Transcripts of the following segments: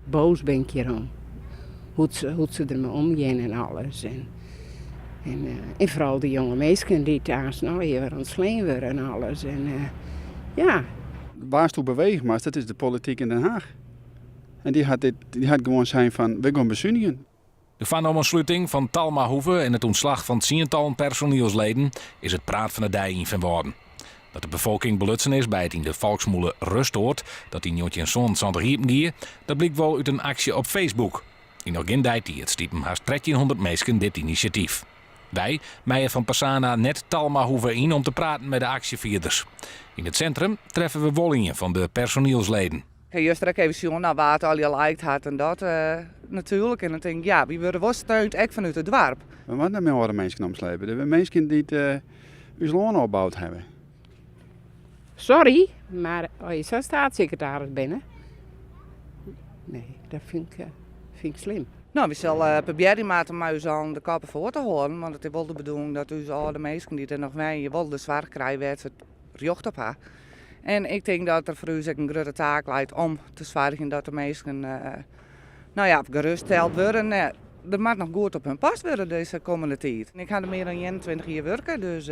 Boas bin ik hjirom. Hoe't se, hoe't se dermei omgean en alles. En, en, en foaral de jonge minsken dy't aanst allegear wer ûntslein wurde en alles. En ja. Wa'tsto bewege moatst, dat is de polityk yn Den Haag. En dy hat, dit, dy hat gewoan sein fan, we gean besunigjen. De foarnommen sluting fan Talma Hoeve en it ûntslach fan tsientallen personielsleden is it praat fan de dei yn Feanwâlden. Dat de befolking belutsen is by it yn de folksmûle Rustoord, dat yn 1977 iepen gie, dat blykt wol út in aksje op Facebook. Yn noch gjin dei tiid stipen hast 1300 minsken dit inisjatyf. Wy meie fan Pasana net Talma Hoeve yn om te praten mei de aksjefierders. Yn it sintrum treffe we wol ien fan de personielsleden. Ik ha juster ek even sjoen nei wa't allegear liked hat en dat natuerlik. En dan tink ik, ja, wy wurde wol steund ek fanút it doarp. We moatte net mei oare minsken omslepe. Der binne minsken dy't ús lân opboud hawwe. Sorry, mar as je sa'n steatssekretaris binne, nee, dat fyn ik, fyn ik slim. No, wy sille probearje moatte om mei ús allen de koppen foar te hâlden, want it is wol de bedoeling dat ús âlde minsken dy't der noch wenje wol de soarch krije wêr't se rjocht op ha. En ik tink dat der foar ús ek in grutte taak leit om te soargjen dat de minsken no ja, geruststeld wurde. Nee, der moat noch goed op hun past wurde dizze kommende tiid. Ik ha der mear dan 21 jier wurke, dus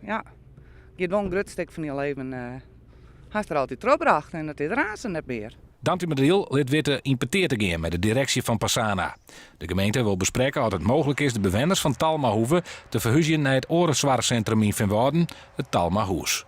ja, giet wol in grut stik fan dyn leven hast der altyd trochbrocht en dat is der aansten net mear. Dantumadiel lit witte yn petear te gean mei de direksje fan Pasana. De gemeente wol besprekke oft it mooglik is de bewenners fan Talma Hoeve te ferhúzjen nei it oare soarchsintrum yn Feanwâlden, it Talma Hûs.